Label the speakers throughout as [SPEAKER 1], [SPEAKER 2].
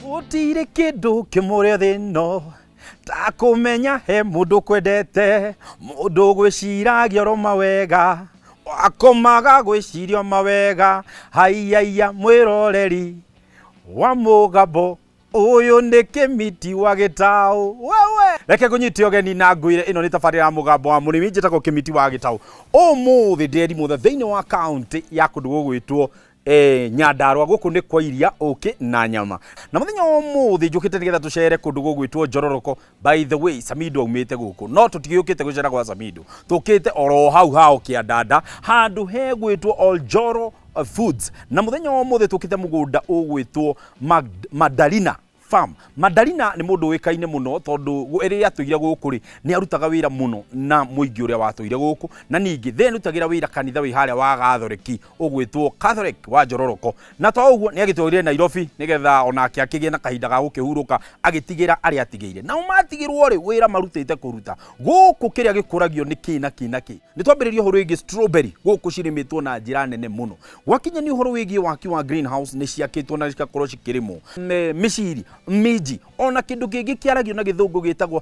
[SPEAKER 1] Gũtirĩ kĩndũ kĩmũrĩ thĩ ĩno ta kũmenya he mũndũ kwendete, mũndũ gwĩciragia oro mawega, wakomaga gwĩciria mawega. Haiyaia mwĩroreri wa mũgambo ũyũ nĩ Kĩmiti wa Gĩtaũ. Wewe reke ngũnyite ũgeni na ngwĩre ĩno nĩ tabarĩra ya mũgambo wa mũrĩmi. Njĩtagwo Kĩmiti wa Gĩtaũ. Ũmũthĩ ndĩri mũthe thĩinĩ wa kaũntĩ ya kũndũ gũgwĩtwo Nyandarua. Gũkũ nĩ kwa iria, ũkĩ na nyama. Na mũthenya wa ũmũthĩ njũkĩte nĩgetha tũcere kũndũ gũgwĩtwo Njororoko. By the way, Samido aumĩte gũkũ, no tũtigĩũkĩte gũcera gwa Samido, tũkĩte oro hau hao kĩandanda handũ hegwĩtwo Oljoro Foods. Na mũthenya wa ũmũthĩ tũkĩte mũgũnda ũgwĩtwo Madalina Farm. Madalina nĩ mũndũ ũĩkaine mũno tondũ rĩrĩa atũire gũkũ rĩ, nĩ arutaga wĩra mũno na mũingĩ ũrĩa watũire gũkũ, na ningĩ thĩ nĩrutagĩra wĩra kanitha wĩ harĩa wa Gathoreki ũgwĩtwo Catholic wa Njororoko. Na to ũguo, nĩ agĩtwarire Nairobi nĩgetha onake akĩgĩe na kahinda ga gũkĩhurũka, agĩtigĩra arĩa atigĩire. Nao matigĩrwo rĩ, wĩra marutĩte kũruta gũkũ kĩrĩa gĩkũragio nĩ kĩ na kĩ na kĩ. Nĩ twambĩrĩria ũhoro wĩgiĩ strawberry. Gũkũ cirĩmĩtwo na njĩra nene mũno. Gwakinya nĩ ũhoro wĩgiĩ waki wa greenhouse, nĩ ciakĩtwo na cigakorwo cikĩrĩmwo mĩciri, minji, ona kĩndũ kĩngĩ kĩaragio na gĩthũngũ gĩtagwo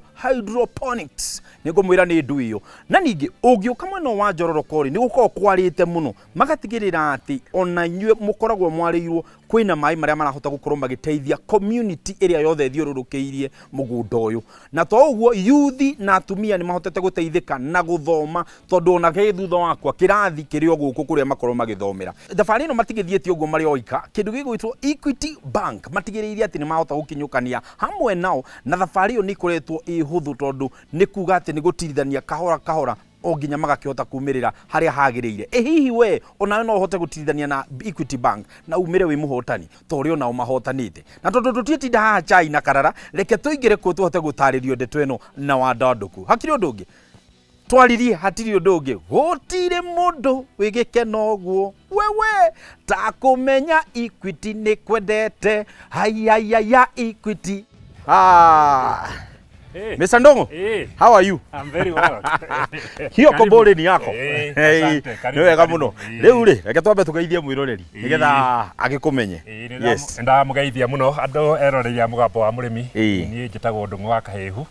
[SPEAKER 1] hydroponics. Nĩ ngũmwĩra nĩ ndũ ĩyo. Na ningĩ ũngĩũka mwena wa Njororoko rĩ, nĩ gũkoragwo kwarĩte mũno, magatigĩrĩra atĩ ona inyuĩ mũkoragwo mwarĩirwo kwĩna maĩ marĩa marahota gũkorwo magĩteithia community ĩrĩa yothe ĩthiũrũrũkĩirie mũgũnda ũyũ. Na to ũguo, yuthi na atumia nĩ mahotete gũteithĩka na gũthoma, tondũ ona gĩ thutha wakwa kĩrathi kĩrĩ o gũkũ kũrĩa makorwo magĩthomera. Thabarĩ ĩno matigĩthiĩte ũguo marĩ oika. Kĩndũ gĩgwĩtwo Equity Bank matigĩrĩire atĩ nĩ mahota gũkinyũkania hamwe nao, na thabarĩ ĩyo nĩ ĩkoretwo ĩ hũthũ, tondũ nĩ kuga atĩ nĩ gũtirithania kahora kahora o nginya magakĩhota kumĩrĩra harĩa hagĩrĩire. Ĩ hihi we onawe no ũhote gũtirithania na Equity Bank na umĩre wĩ mũhotani ta ũrĩa onao mahotanĩte? Na tondũ tũtiĩtinda haha chai na karara, reke tũingĩre kuo tũhote gũtarĩrio ndeto ĩno na wandandũku. Hakiri ũndũ ũngĩ twaririe, hatirĩ ũndũ ũngĩ. Gũtirĩ mũndũ wĩ gĩkeno ũguo wewe ta kũmenya Equity nĩ kwendete. Hayayaya, Equity. Ah.
[SPEAKER 2] Hey.
[SPEAKER 1] Mr. Ndongo,
[SPEAKER 2] Hey.
[SPEAKER 1] how are you?
[SPEAKER 2] I'm very well.
[SPEAKER 1] Hiyo
[SPEAKER 2] Karibu.
[SPEAKER 1] kombori ni yako.
[SPEAKER 2] Eh, asante, karibu,
[SPEAKER 1] Nĩ wega
[SPEAKER 2] karibu.
[SPEAKER 1] mũno.
[SPEAKER 2] Eh.
[SPEAKER 1] Rĩu rĩ, reke twambe tũgeithie mwĩroreri nĩgetha agĩkũmenye.
[SPEAKER 2] Ĩĩ,
[SPEAKER 1] Yes.
[SPEAKER 2] ndamũgeithia mũno andũ eroreri a mũgambo wa mũrĩmi.
[SPEAKER 1] Ĩĩ.
[SPEAKER 2] Niĩ njĩtagwo Ndũng'ũ wa Kahĩhu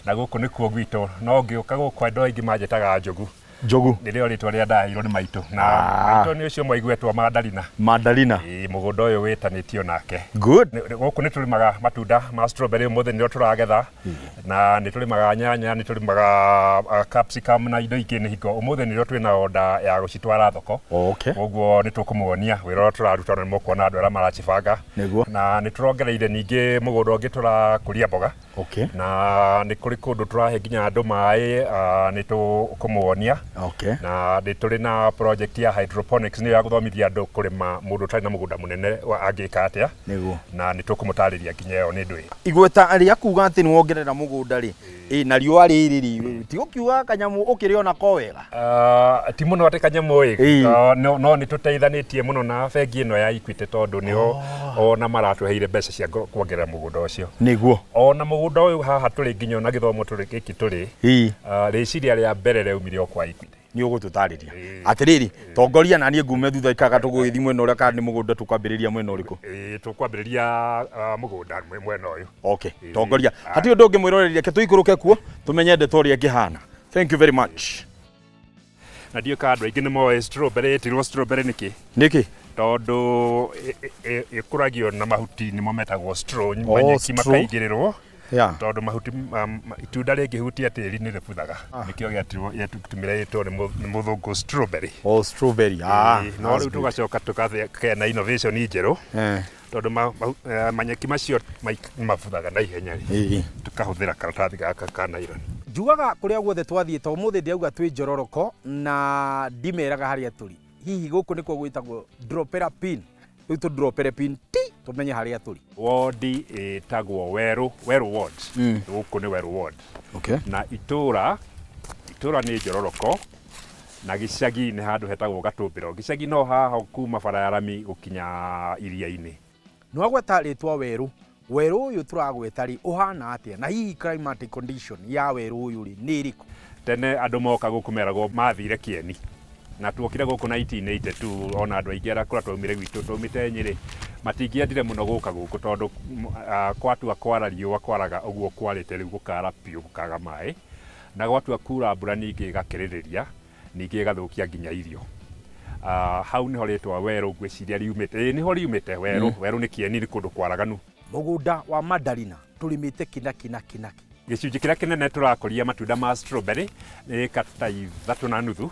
[SPEAKER 2] na gũkũ nĩkuo gwitũ, no ngĩũka gũkũ andũ aingĩ manjĩtaga Njogu.
[SPEAKER 1] Njogu.
[SPEAKER 2] Nĩrĩo rĩtwa rĩrĩa ndaheirwo nĩ maitũ na
[SPEAKER 1] Ah.
[SPEAKER 2] maitũ nĩ ũcio mwaiguetwo Mandarina.
[SPEAKER 1] Mandarina.
[SPEAKER 2] Ĩĩ, mũgũnda ũyũ wĩtanĩtio nake.
[SPEAKER 1] Good.
[SPEAKER 2] Gũkũ nĩ tũrĩmaga matunda ma strawberry, ũmũthĩ nĩrĩo tũragetha, na nĩ tũrĩmaga nyanya, nĩ tũrĩmaga capsicum na indo ingĩ. Nĩ hingo ũmũthĩ nĩrĩo twĩna order ya gũcitwara thoko. Koguo nĩ tũkũmuonia wĩra ũrĩa tũraruta, na nĩ mũkuona andũ arĩa maracibanga. Na nĩ tũrongereire ningĩ mũgũnda ũngĩ tũrakũria mboga. Na nĩ kũrĩ kũndũ tũrahe nginya andũ maĩ, nĩ tũkũmuonia. Na nĩ tũrĩ na project ya hydroponics, nĩyo ya gũthomithia andũ kũrĩma, mũndũ ũtarĩ na mũgũnda mũnene angĩka atĩa. Na nĩ tũkũmũtarĩria nginya ĩyo nĩ ndũĩ.
[SPEAKER 1] Igweta rĩa kuga atĩ nĩ wongerera mũgũnda rĩ, ĩ na riũa rĩrĩ rĩ, ti gũkiuga kanyamũ ũkĩrĩ ko wega?
[SPEAKER 2] Ti mũno atĩ kanyamũ ĩ.
[SPEAKER 1] Ĩĩ.
[SPEAKER 2] No nĩ tũteithanĩtie mũno na bengi ĩno ya Equity, tondũ nĩo ona maratũheire mbeca cia kuongerera mũgũnda ũcio. Ona mũgũnda ũyũ haha tũrĩ, nginya ona gĩthomo tũrĩ gĩkĩ tũrĩ, rĩciria rĩa mbere rĩaumire o kwa Equity.
[SPEAKER 1] Nĩ ũgũtũtarĩria. Atĩrĩrĩ, tongoria na niĩ ngume thutha ikaga tũgũgĩthiĩ mwena ũrĩa, kana nĩ mũgũnda tũkwambĩrĩria mwena ũrĩkũ?
[SPEAKER 2] Ĩĩ, tũkwambĩrĩria mũgũnda mwena ũyũ.
[SPEAKER 1] Okay,
[SPEAKER 2] Ĩĩ.
[SPEAKER 1] tongoria. Hatirĩ ũndũ ũngĩ, mwĩroreri, reke tũikũrũke kuo tũmenye ndeto ũrĩa ĩngĩhana. Thank you very much.
[SPEAKER 2] Na ndiũĩ kana andũ aingĩ nĩ moĩ strawberry ĩtirwo strawberry nĩkĩ.
[SPEAKER 1] Nĩkĩ?
[SPEAKER 2] Tondũ ĩkũragio na mahuti nĩmo metagwo straw,
[SPEAKER 1] Oh,
[SPEAKER 2] manyeki
[SPEAKER 1] straw.
[SPEAKER 2] makaigĩrĩrwo, tondũ mahuti itunda rĩngĩhutia tĩri nĩ rĩbuthaga. Nĩkĩo gĩatirwo gĩatũmire ĩtwo nĩ mũthũngũ strawberry.
[SPEAKER 1] Oh, strawberry. Ah,
[SPEAKER 2] Ĩĩ, no rĩu tũgacoka tũkagĩa na innovation njerũ, tondũ manyeki macio mabuthaga na ihenya rĩ, tũkahũthĩra karatathi gaka ka nylon.
[SPEAKER 1] Njugaga kũrĩa guothe twathiĩ, to ũmũthĩ ndĩrauga twĩ Njororoko na ndimeraga harĩa tũrĩ. Hihi gũkũ nĩkuo gwĩtagwo dropera pin? Rĩu tũ-dropere pin ti tũmenye harĩa tũrĩ.
[SPEAKER 2] Wondi ĩtagwo Werũ, Werũ Ward. Gũkũ nĩ Werũ Ward. Na itũra nĩ Njororoko, na gĩcagi nĩ handũ hetagwo Gatũmbĩro. Gĩcagi no haha kuma bara ya rami gũkinya iria-inĩ.
[SPEAKER 1] Nĩ wagweta rĩtwa werũ. Werũ ũyũ tũragweta rĩ, ũhana atĩa, na hihi climatic condition ya werũ ũyũ rĩ, nĩ ĩrĩkũ?
[SPEAKER 2] Tene andũ moka gũkũ meragwo mathire Kĩeni. Na tuokire gũkũ 1982 ona andũ aingĩ arĩa kũrĩa twaumire gwitũ twaumĩte Nyĩrĩ matingĩendire mũno gũka gũkũ tondũ kwatua kwara riũa kwaraga ũguo kwarĩte rĩu gũkara biũ gũkaga maĩ na gwatua kura mbura ningĩ ĩgakĩrĩrĩria ningĩ ĩgathũkia nginya irio. Hau nĩho rĩtwa werũ ngwĩciria riumĩte. Ĩĩ nĩho riumĩte werũ. Werũ nĩ kĩeni, nĩ kũndũ kwaraganu.
[SPEAKER 1] Mũgũnda wa mandarina tũrĩmĩte kĩna kĩna kĩna.
[SPEAKER 2] Gĩcunjĩ kĩrĩa kĩnene tũrakũria matunda ma strawberry nĩ ĩka ta 3.5.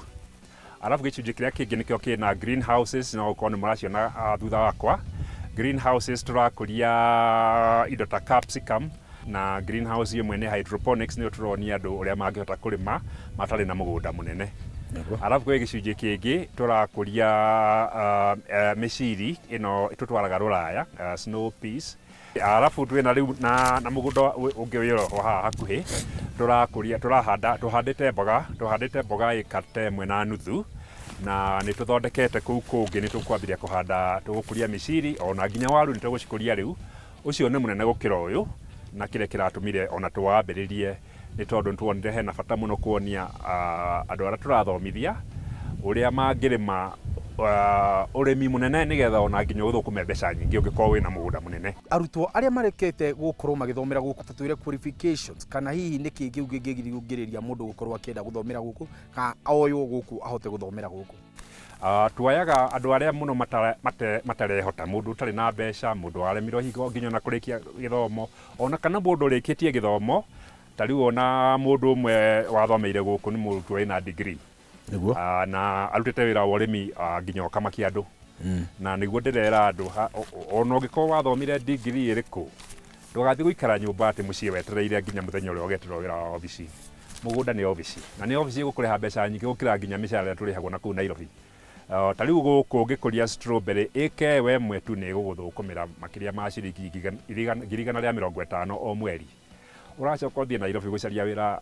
[SPEAKER 2] Arabu gĩcunjĩ kĩrĩa kĩngĩ nĩkĩo kĩna greenhouses, no ũkorwo nĩ mũraciona thutha wakwa. Greenhouses tũrakũria indo ta capsicum na greenhouse ĩmwe nĩ hydroponics, nĩyo tũronia andũ ũrĩa mangĩhota kũrĩma matarĩ na mũgũnda mũnene. Arabu kwĩ gĩcunjĩ kĩngĩ tũrakũria mĩciri ĩno tũtwaraga rũraya, snow peas. Arabu twĩna rĩu na mũgũnda ũngĩ wĩ oro haha hakuhĩ tũrakũria tũrahanda tũhandĩte mboga ĩka ta 1.5 na nĩ tũthondekete kũu kũngĩ nĩ tũkwambĩrĩria kũhanda tũgũkũria mĩciri ona nginya waru nĩ tũgũcikũria rĩu. Ũcio nĩ mũnene gũkĩra ũyũ na kĩrĩa kĩratũmire ona tũwambĩrĩrie nĩ tondũ nĩtuonire hena bata mũno kuonia andũ arĩa tũrathomithia ũrĩa mangĩrĩma ũrĩmi mũnene nĩgetha ona nginya ũthũkũme mbeca nyingĩ ũngĩkorwo wĩna mũgũnda mũnene.
[SPEAKER 1] Arutwo arĩa marekete gũkorwo magĩthomera gũkũ tatwĩre qualifications kana hihi nĩkĩ kĩu kĩngĩgirĩrĩria mũndũ gũkorwo akĩenda gũthomera gũkũ kana oywo gũkũ ahote gũthomera gũkũ?
[SPEAKER 2] Tuoyaga andũ arĩa mũno matarehota, mũndũ ũtarĩ na mbeca, mũndũ waremirwo hingo nginya ona kũrĩkia gĩthomo, ona kana mũndũ ũrĩkĩtie gĩthomo. Ta rĩu ona mũndũ ũmwe wathomeire gũkũ nĩ mũrutwo wĩna degree. Na arutĩte wĩra wa ũrĩmi nginya ũkamakia andũ. Na nĩguo ndĩrera andũ ona ũngĩkorwo wathomire degree ĩrĩkũ ndũgathiĩ gũikara nyũmba atĩ mũciĩ wetereire nginya mũthenya ũrĩa ũgeterwo wĩra wa obici. Mũgũnda nĩ obici na nĩ obici ĩgũkũrĩha mbeca nyingĩ gũkĩra nginya mĩcara ĩrĩa tũrĩhagwo na kũu Nairobi. Ta rĩu gũkũ ũngĩkũria strawberry ĩke we ĩmwe tu nĩ ĩgũgũthũkũmĩra makĩria ma ciringi 150,000 o mweri. Ũracoka ũthiĩ Nairobi gũcaria wĩra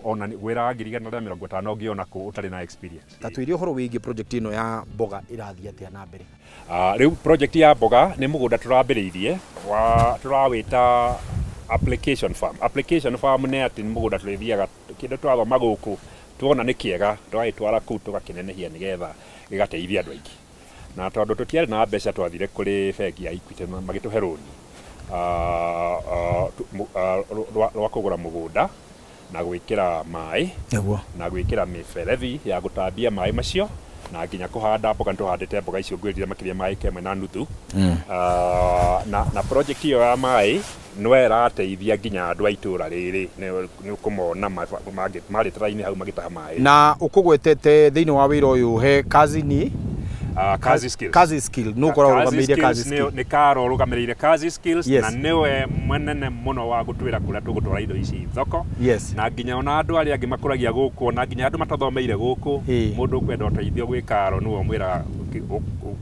[SPEAKER 2] ona wĩra wa 150,000 ũngĩona kũ ũtarĩ na experience.
[SPEAKER 1] Ta twĩre ũhoro wĩgiĩ project ĩno ya mboga ĩrathiĩ atĩa na mbere?
[SPEAKER 2] Rĩu project ya mboga nĩ mũgũnda tũrambĩrĩirie tũrawĩta application farm. Application farm nĩ atĩ nĩ mũgũnda tũrĩthiaga kĩndũ tũrathoma gũkũ tuona nĩ kĩega tũgagĩtwara kũu tũgakĩnenehia nĩgetha gĩgateithia andũ aingĩ. Na tondũ tũtiarĩ na mbeca twathire kũrĩ bengi ya Equity magĩtũhe rũni rwa kũgũra mũgũnda na gwĩkĩra maĩ na gwĩkĩra mĩberethi ya gũtambia maĩ macio na nginya kũhanda mboga. Nĩtũhandĩte mboga icio ngwĩrire makĩria ma ĩka 1.5. Na project ĩyo ya maĩ no ĩrateithia nginya andũ a itũra rĩrĩ nĩ ũkũmona marĩ raini hau magĩtaha maĩ.
[SPEAKER 1] Na ũkũgwetete thĩinĩ wa wĩra ũyũ he kazi ni
[SPEAKER 2] Kazi Skills.
[SPEAKER 1] Kazi Skill no ũkoragwo ũrũgamĩrĩire Kazi Skill.
[SPEAKER 2] Nĩ Karo ũrũgamĩrĩire Kazi Skills na nĩwe mwenene mũno wa gũtwĩra kũrĩa tũgũtwara indo ici thoko. Na nginya ona andũ arĩa angĩ makũragia gũkũ na nginya andũ matathomeire gũkũ mũndũ ũkwenda ũteithio gwĩ Karo nĩwe ũmwĩraga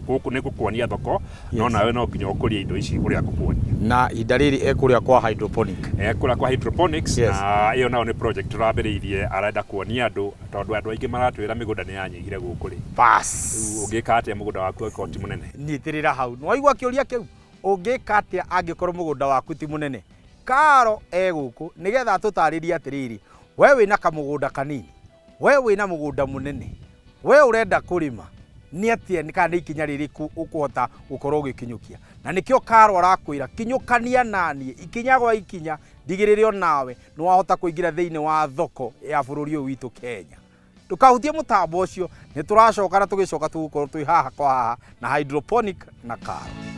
[SPEAKER 2] gũkũ nĩ gũkuonia thoko no nawe no nginya ũkũrie indo ici ũrĩa ngũkuonia.
[SPEAKER 1] Na ihinda rĩrĩ ekũrĩa kwa hydroponic.
[SPEAKER 2] Ekũrĩa kwa hydroponics na ĩyo nayo nĩ project tũrambĩrĩirie arenda kuonia andũ tondũ andũ aingĩ maratwĩra mĩgũnda nĩ yanyihire gũkũ rĩ.
[SPEAKER 1] Bas.
[SPEAKER 2] Ũngĩka atĩa mũgũnda waku ũngĩkorwo ti mũnene?
[SPEAKER 1] Nyitĩrĩra hau. Nĩwaigua kĩũria kĩu? Ũngĩka atĩa angĩkorwo mũgũnda waku ti mũnene? Karo e gũkũ nĩgetha atũtarĩrie atĩrĩrĩ, we wĩna kamũgũnda kanini, we wĩna mũgũnda mũnene, we ũrenda kũrĩma nĩ atĩa kana nĩ ikinya rĩrĩkũ ũkũhota gũkorwo ũgĩkinyũkia. Na nĩkĩo Karo arakwĩra kinyũkania naniĩ ikinya gwa ikinya ndigĩrĩre onawe nĩ wahota kũingĩra thĩinĩ wa thoko ya bũrũri ũyũ witũ Kenya. Ndũkahutie mũtambo ũcio, nĩ tũracoka na tũgĩcoka tũgũkorwo twĩ haha kwa haha na hydroponic na Karo.